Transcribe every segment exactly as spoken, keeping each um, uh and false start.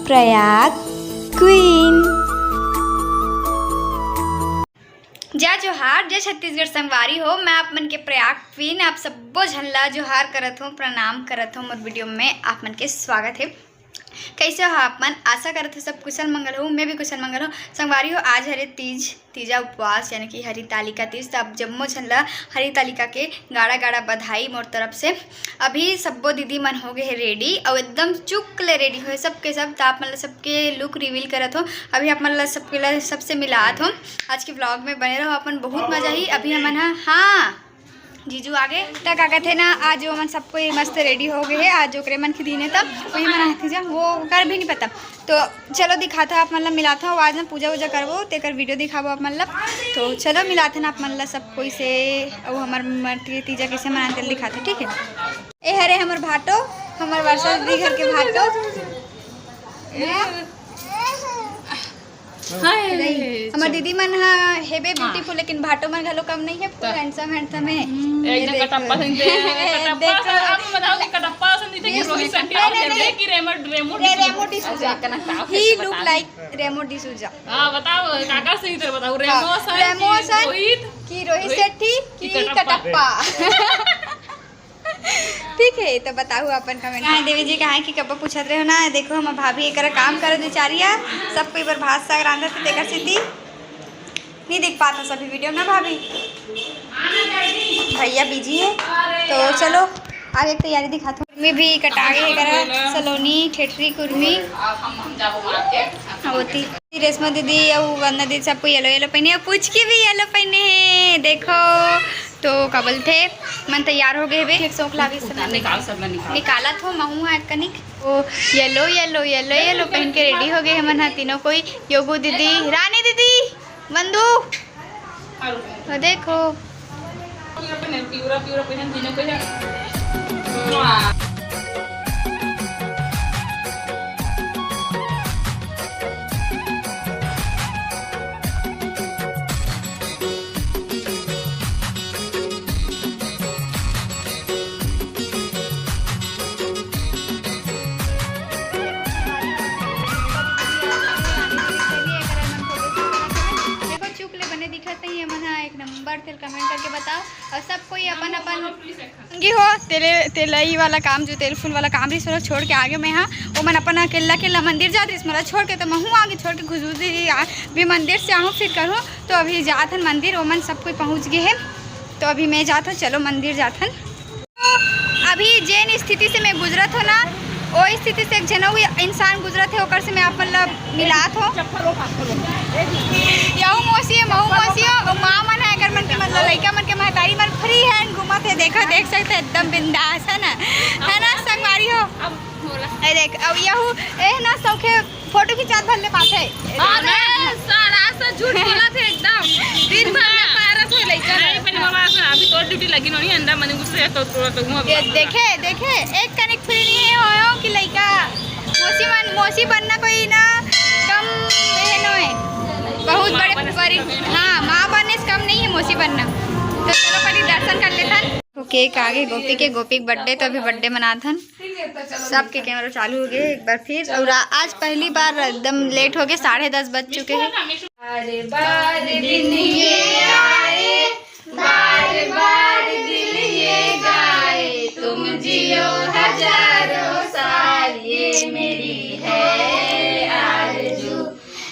Prayag queen. जय जोहार, जय छत्तीसगढ़ संगवारी हो। मैं आप मन के प्रयाग क्वीन, आप सब्बो झन ला जोहार करत हूँ, प्रणाम करत हूँ। मोर वीडियो में आप मन के स्वागत है। कैसे हो आप मन? आशा करत हूँ सब कुशल मंगल हो। मैं भी कुशल मंगल हूँ। संगवारी हो, आज हरे तीज, तीजा उपवास यानी कि हरितालिका तीज। त आप जम्मो झन ला हरितालिका के गाड़ा गाड़ा बधाई मोर तरफ से। अभी सब्बो दीदी मन हो गए हे रेडी, अउ एकदम चुक ले रेडी होए सबके सब। त आप मन ला सबके लुक रिवील करत हो। अभी आप मन ला सबके ला सबसे मिलात हो। आज के व्लॉग में बने रहो, अपन बहुत मजा ही। अभी हमन ह, हाँ, जीजू आगे। त का कहथे ना, आज ओमन सब कोई मस्त रेडी हो गए हे। आज ओकरे मन के दिन हे, त वही मनाथे जा, वो कर भी नहीं पता। तो चलो दिखाता हूँ आप मन ला, मिलाता हूँ। आज ना पूजा वूजा करबो, तेकर वीडियो दिखाबो आप मन ला। तो चलो मिलाते ना आप मन ला सब कोई से, अउ हमर मरती तीजा कैसे मनाते दिखाते, ठीक है। ए हरे हमर भाटो, हमर वर्षा दीदी घर के भाटो। हाय। हमर दीदी मन ह हेबे ब्यूटीफुल, लेकिन भाटो मन घलो कम नहीं है, फुल त हैंडसम, हैंडसम है। हम्म, ये एकदम देखो। कटप्पा सही दे, कटप्पा देखो। से, अब बताओ कि कटप्पा से नहीं थे कि ये रोहित शेट्टी नहीं, और नहीं, हेबे नहीं। कि रेमो, रेमो रे-, डिसूजा। रेमो डिसूजा। अच्छा, कनक का He कैसे look बता? Like रेमो डिसूजा। हाँ, बताओ, काका सही तरह बताओ, हाँ, रेमो सन रेमो की सन रोहित, की रोहित रोहित शेट्टी की की कटप्पा। कटप्पा। ठीक है, तो बताओ अपन कमेंट। हाँ, देवी जी, कहाँ की कब पूछत रहे हो ना? देखो, हम भाभी एक काम करत बिचारिया, सब कोई बर भात साग रांधत हे, तेकर सेती नहीं दिख पाता सभी वीडियो में भाभी, भैया बिजी है। तो चलो आगे की तैयारी दिखाता हूँ। कुर्मी भी कटा गए हे करा, सलोनी, ठेठरी, कुर्मी। हाँ, होती। रेशमा दीदी अउ वंदना दीदी सबको येलो येलो पहने, अउ पुचकी भी येलो पहने है। देखो तो का बोलथे, मन तैयार हो गए हवे। फिर शौक लागे से मन निकाल, सब ला निकाल। निकालत हो, महू हा कनिक। ओ येलो, येलो, येलो, येलो पहन के रेडी हो गए हमन हा तीनों कोई। योगू दीदी, रानी दीदी, वंदू, ओ देखो। देखो, चुक ले बने दिखत नहीं है, मन हा एक नंबर थे, कमेंट करके बताओ। और सब कोई अपन अपन संगी हो, तेले, तेलई वाला काम, जो तेल फूल वाला काम रहिस, ओला छोड़ के आगे मैं हा, ओमन अपन अकेला अकेला मंदिर जात रहिस, मोला छोड़ के, तो महू आगे छोड़ के खुशबू दीदी आ, भी मंदिर से आहूँ, फिर करहूँ। तो अभी जात हन मंदिर, ओमन सब कोई पहुँच गए हैं, तो अभी मैं जात हूँ, चलो मंदिर जात हन। अभी जेन स्थिति से मैं गुजरत हो ना, ओ स्थिति से एक झन अउ इंसान गुजरत हे, ओकर से मैं आप मन ला मिलात हो। यहू मौसी हे, महू मौसी हो, अउ माँ मन है, एकर मन के मतलब लइका मन के महतारी मन फ्री हैंड घूमत हे, देखो, देख सकते हैं, एकदम बिंदास है ना, है ना संगवारी हो? ए देख, अब यहू ए ना सौखे फोटो खिंचात भर ले पाथे। अरे, सड़ा से झूठ बोलत हे एकदम। दिन भर में पारत हे लइका। अरे, पहले बाबा, अभी तोर ड्यूटी लगी नोनी, अंडा मनी गुस्से तो तोरा तो हूँ अभी। ये देखे, देखे, एक कनिक फ्री नहीं है होयो कि लइका। मौसी मन, मौसी बनना कोई ना कम ये नो है। बहुत माँ बड़े बने से परि-, कम है। हाँ, माँ बनने से कम नहीं है मौसी बनना। तो चलो पहले दर्शन कर लेथन। वो केक आगे गोपी के, गोपी के बर्थडे, तो अभी बर्थडे मनाथन। सबके कैमरा चालू हो गए एक बार फिर। और आ-, आज पहली बार एकदम लेट हो गए, साढ़े दस बज चुके हैं। बार बार दिन ये आए, बार बार दिल ये गाए, तुम जियो हजारों साल, ये मेरी है आरज़ू।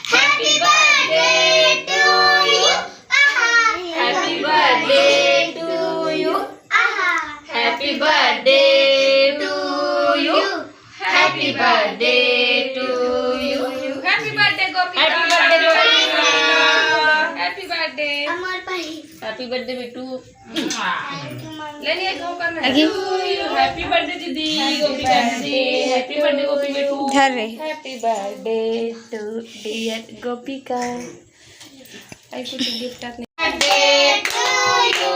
Happy birthday to you. Happy birthday to you. Happy birthday to you. Happy birthday to you. Happy birthday Gopika. Happy birthday Gopika. Happy birthday। अमर भाई। Happy birthday बेटू। ले लिए, दो करना है। अगी। Happy birthday दीदी, गोपिका दीदी। Happy birthday गोपी बेटू। धर रे। Happy birthday to dear गोपिका। आई कुछ गिफ्ट आत नहीं। Birthday to you।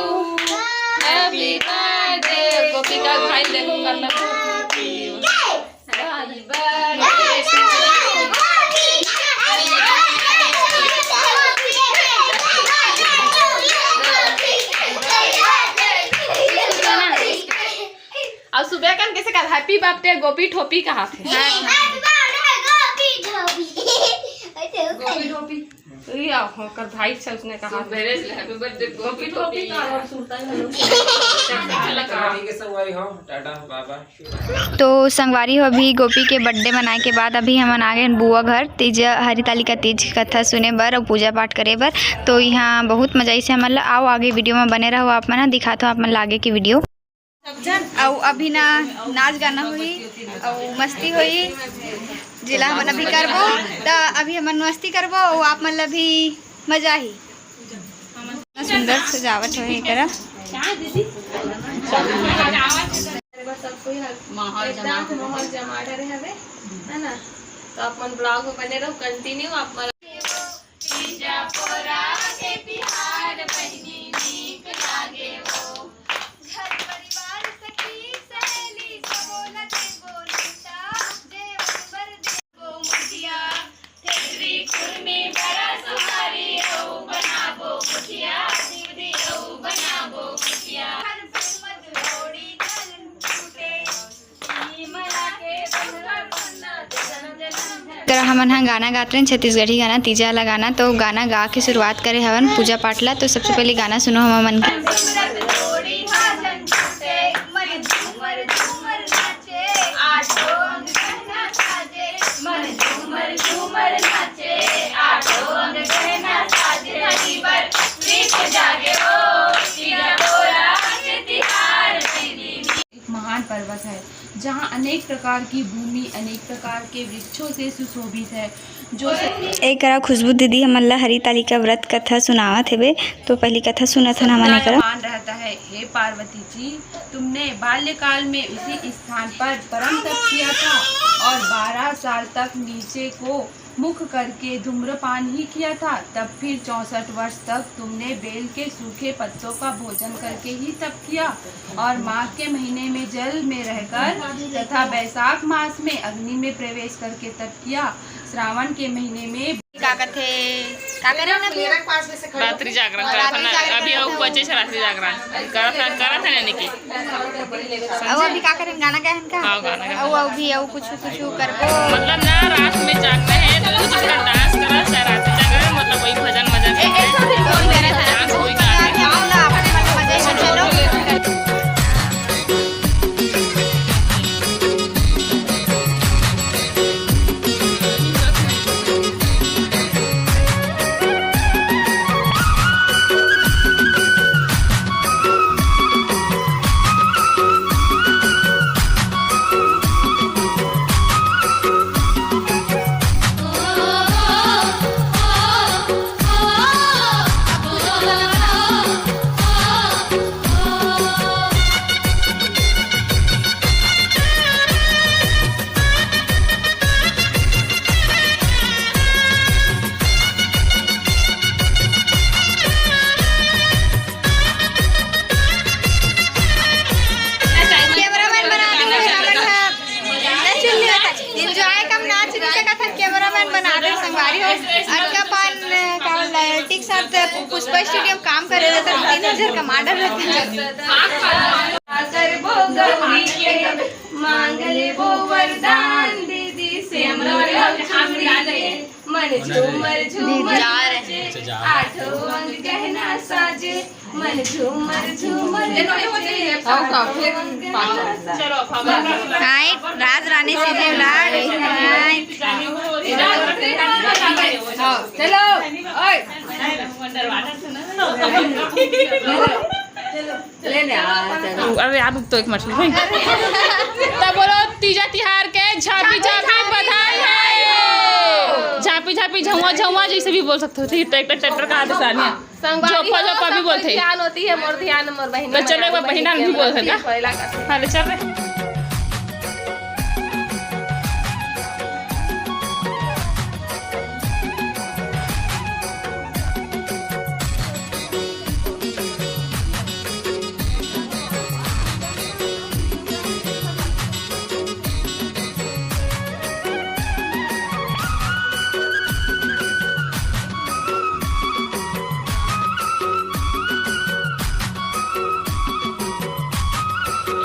Happy birthday। गोपिका भाई देखो करना। Happy birthday। अब सुबह कन कैसे कहा, Happy birthday गोपी ठोपी कहा थे। Happy birthday गोपी। गोपी टोपी। ये आओ, ओकर भाई से उसने कहा। सुबेरे से happy birthday, गोपी टोपी। का और सुनता है हम लोग। चला का। ठीक है संगवारी हो, टाटा, बाय बाय। तो संगवारी हो, अभी गोपी के birthday मनाए के बाद अभी हमन आ गए हन बुआ घर, तीज, हरितालिका तीज के कथा सुने बर अउ पूजा पाठ करे बर। तो यहाँ बहुत मजा आइसे हमन ला। आओ आगे video में बने रहो आप मन ह, दिखात हो आप मन ला आगे के video। अउ अभी ना नाच गाना होही अउ मस्ती होही, जेला हमन अभी करबो। त अभी हमन मस्ती करबो अउ आप मन ला भी मजा आही। इतना सुंदर सजावट होहे एकरा। माहौल एकदम जमा माहौल जमा डरे हवे, है ना? तो आप मन vlog में बने रहो, continue आप मन। तीजा पोरा के तिहार बहिनी नीक लागे वो। घर परिवार सखी सहेली सबो ल देबो नेवता, जेवन बर देबो मुठिया। थेथरी कुर्मी बरा सुहारी अउ बनाबो मुठिया, दीदी अउ बनाबो मुठिया। हर पल मत रोड़ी धन टूटे। एकरा हमन ह गाना गात रहेन, छत्तीसगढ़ी गाना, तीजा वाला गाना। तो गाना गा के शुरुआत करे हवन पूजा पाठ ला। तो सबसे पहले गाना सुनो हमन के। एक महान पर्वत है, जहाँ अनेक प्रकार की भूमि अनेक प्रकार के वृक्षों से सुशोभित है, जो एकरा खुशबू दीदी हमन ला हरितालिका व्रत कथा सुनावत हेबे, तो पहली कथा सुनत हन हमन एकरा। रहता है। हे पार्वती जी, तुमने बाल्यकाल में इसी स्थान पर परम तप किया था और बारह साल तक नीचे को मुख करके धूम्रपान ही किया था। तब फिर चौसठ वर्ष तक तुमने बेल के सूखे पत्तों का भोजन करके ही तप किया और माघ के महीने में जल में रहकर तथा बैसाख मास में अग्नि में प्रवेश करके तप किया। श्रावण के महीने में का कथे, का करे ना भैया? रात्रि जागरण करत हन। अभी अउ बचे हे रात्रि जागरण। करत हन, करत हन यानी कि। अउ अभी का करेन, गाना गाएन का? हाँ, गाना गाएन। अउ, अउ भी, अउ कुछ, कुछ करबो। मतलब ना, रात में जागना है तो कुछ dance करा, चाहे रात में जागना है, मतलब वही भजन वजन करके dance वही गाना है। Cameraman बना दे, cameraman ह। Enjoy कम नाच नहीं सकत हन, cameraman बना दे संगवारी हो। अरका पान, का बोलता है, ठीक साथ पुष्पा studio में काम करे रहते हैं, तीन हजार कमा डर रहते हैं। करबो गौरी के मांग लेबो वरदान, दीदी से चूड़ी के। मन झूमर झूमर नाचे, आठों अंग गहना साजे। मन झूमर झूमर नाचे, आठों अंग गहना साजे। हाय, राज रानी से बोला, हाय। हाँ, चलो, ओए। अरे यार, रुक तो एक मिनट, रुक। तो बोलो, तीजा तिहार के झांपी झांपी बधाई है। झांपी झांपी, झउआ झउआ, जैसे भी बोल सकते हो, ठीक है, ट्रैक्टर ट्रैक्टर का आदेश आने। संगवारी झोपा हो, झोपा भी सब बोलते हैं। ज्ञान होती है, मोर ध्यान, मोर बहिनी तो चलो, एक बार बहिना भी बोल सकता। हाँ, ले चल रहे।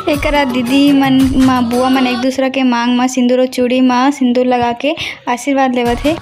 एकरा दीदी मन म बुआ मन एक दूसरा के मांग म सिंदूर अउ चूड़ी म सिंदूर लगा के आशीर्वाद लेवत हे।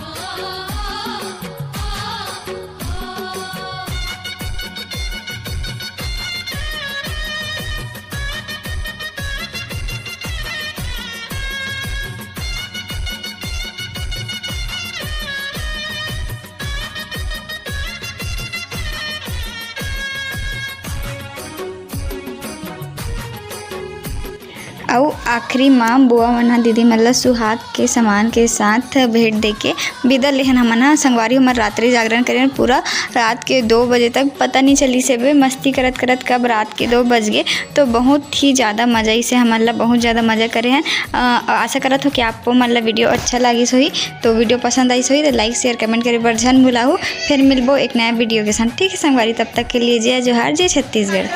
अउ आखिरी म बुआ मन ह दीदी मन ल सुहाग के सामान के साथ भेंट देके बिदा लेहन। हमन ह संगवारी हमर रात्रि जागरण करेन, पूरा रात के दो बजे तक पता नहीं चलिस हे बे, मस्ती करत करत कब रात के दो बज गे। तो बहुत ही ज़्यादा मज़ा आइस हे, हमन ल बहुत ज़्यादा मज़ा करे हन। अ, आशा करत हो कि आपको मन ल वीडियो अच्छा लागिस होही। तो वीडियो पसंद आइस होही तो like, share, comment करे बर झन भुलाहू। फिर मिलबो एक नया वीडियो के साथ, ठीक है संगवारी? तब तक के लिए जय जोहार, जय छत्तीसगढ़।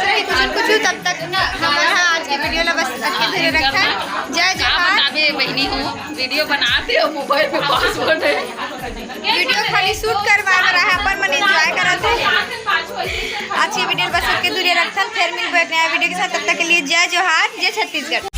कुछ कुछ तब तक हमन ह आज के वीडियो ला बस अतके धरे रखथन। जय जोहार। बहिनी हो, वीडियो बनाते हो, मोबाइल पे पासवर्ड है। वीडियो खाली शूट करवाए बर आहे, अपन मन एंजॉय करत हे। आज के वीडियो बस अतके धरे रखथन, फिर मिलबो एक नया वीडियो के साथ। तब तक के लिए जय जोहार, जय छत्तीसगढ़।